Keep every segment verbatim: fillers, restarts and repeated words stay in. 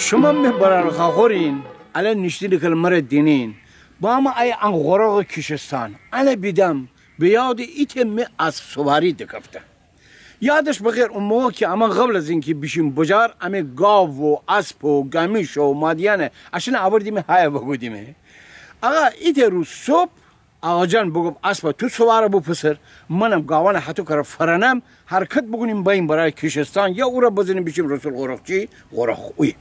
شمه می برار خاخورین، اله نیشتین کل مره دینین. با مه ایه ان غرغ کیشستان. اله بیدم، به یاد ایته می اسب سواری دکفته. یادش بخیر، او موقع کی امان قبل از اینکی بیشیم بجار، امی گاو و اسب و گمیش و مادیانه اشانه آوردیمه هایه بگودیمه. آقا، ایته روز صبح آقاجان بگفت: «اسبه تو سواره بو پسر، منم گاوانه هتو کره فرانم، حرکت بوکونیم باییم برای کیشستان، یا اوره بزنیم بیشیم رسول غرخچی، غرخ اوی.»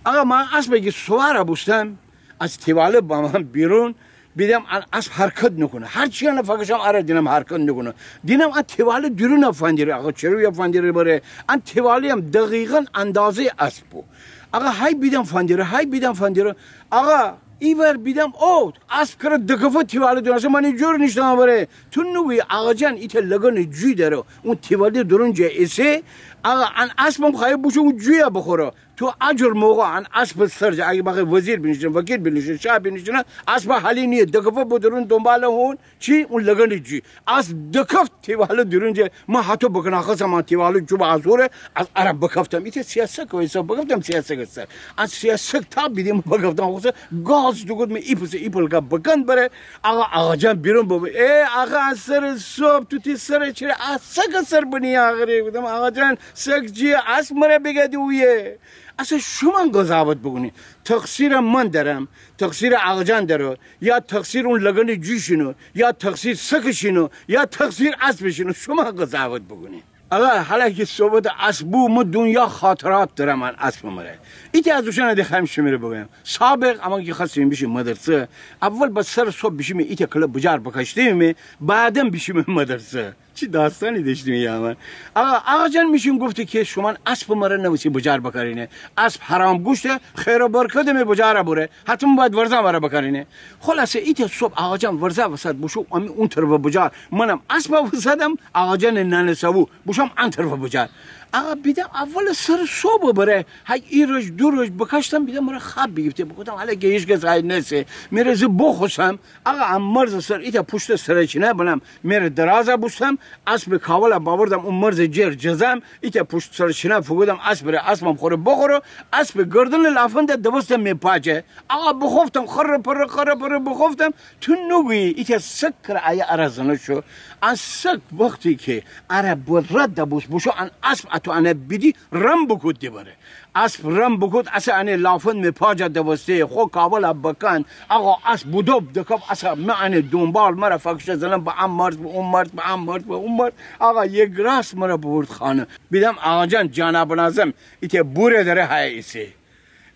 آقا، من اسبه کی سواره بوستم، از تیواله بامم بیرون، بیدم ان اسب حرکت نوکونه. هرچی انه فکشم اره دینم حرکت نوکونه. دینم ان تیواله دورون فندیره، آقا، چروی فندیره بره. ان تیواله هم دقیقاً اندازهٔ اسب بو. آقا، های بیدم فندیره، های بیدم فندیره. آقا، ایور بیدم، او، اسب کره دکفه تیواله دورون. من ای جور نیشتم بره. تو نوگویی آقاجان ایته لگن جوی دره، اون تیواله دورون جه ایسه. آقا، ان اسبم خوایه بوشو او جویه بخوره. تو اجور موقع ان اسب سر جه، اگه بخیر وزیر بینیشتینه، وکیل بینیشتینه، شاه بینیشتینه، اسب حالی نیه، دکفه بدرون دنبال هون، چی؟ اون لگن جوی. اسب دکفت تیواله دورون جه، من هتو بکناخستم ان تیواله چوب آسوره، از اره بکفتم. ایته سیاسک و ایسا بکفتم سیاسک سر. ان سیاسک تا بیدیم بکفتم، خوسه گاز دوکود می ایپسه ایپل که بکن بره. آقا، آقاجان بیرون ببو. ای آقا، سر صبح تو تی سر چره اسک سر بنی آخری؟ گفتم: «آقاجان، سک جی اسب مره بگدی اویه.» اصلاً شومان قضاوت بوکونی. تقصیر من درم، تقصیر آقاجان دره، یا تقصیر اون لگن جوی شینو، یا تقصیر سک شینو، یا تقصیر اسب شینو. شومان قضاوت بوکونی. آقا، حالا کی صحبت اسب بو، من دنیا خاطرات درم ان اسب مره. ایته از اوشان ده خوایم شمره بگویم. سابق امان کی خواستیم بیشیم مدرسه، اول با سر صبح بیشیم ایته کله بجار بکشتیم، بعدم بیشیم مدرسه. چی داستانی داشتیم یا من. آقا، آقاجان میشیم گفته کی شومان اسب مره نوسی بجار بکارینه. اسب حرام گوشته، خیر و برکت می بجار بوره. حتماً باید ورزا مره بکارینه. خلاصه ایته صبح آقاجان ورزا وسط بوشو، امی اون طرف بجار. منم اسب وسطم، آقاجان ننه سبو بوشوم ان طرف بجار. آقا، بیدم اول سر صبح بره. های ای رج دو رج بکشتم، بیدم مره خواب بیگیفته. بوگفتم حالا کی هیچ کس های نسه، مره زه بخوسم. آقا، ام مرز سر ایته پوشت سر چینه بنم، مره درازه بوستم، اسب کاوله باوردم، اون مرز جر جزم، ایته پوشت سر چینه فوگودم اسب ره، اسبم خوره بخوره، اسب گردن لافنده دوستم می پاجه. آقا، بخوفتم، خره پره، خره پره بخوفتم. تو نوگویی ایته سک کره ایه اره زنه شو. ان سک وقتی کی اره بو رد بوس بوشو، ان اسب اتو انه بیدی رم بوکود دی بره. اسب رم بوکود، اسه انه لافند می پاجه دوسته، خو کاوله بکن. آقا، اسب بودوب دکف، اسه می انه دنبال مره فکشه زنم، به ان مرز، به اون مرز، به ان مرز، به اون مرز. آقا، یک راست مره ببرد خانه. بیدم آقاجان جانب نازم ایته بوره دره های ایسه.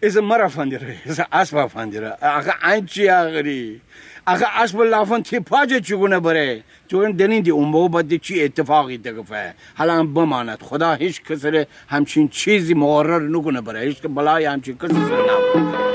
ایسه مره فندیره، ایسه اسب فندیره. آقا، ان چی آخری؟ آقا، اسب لافند تی پاجه چوگونه بره؟ چون دنیدی اون بابا ده چی اتفاقی دکفه. حالا بماند. خدا هیچ کس ره همچین چیزی مقرر نوکونه بره. هیچ که بلای همچین کسی سر نامه.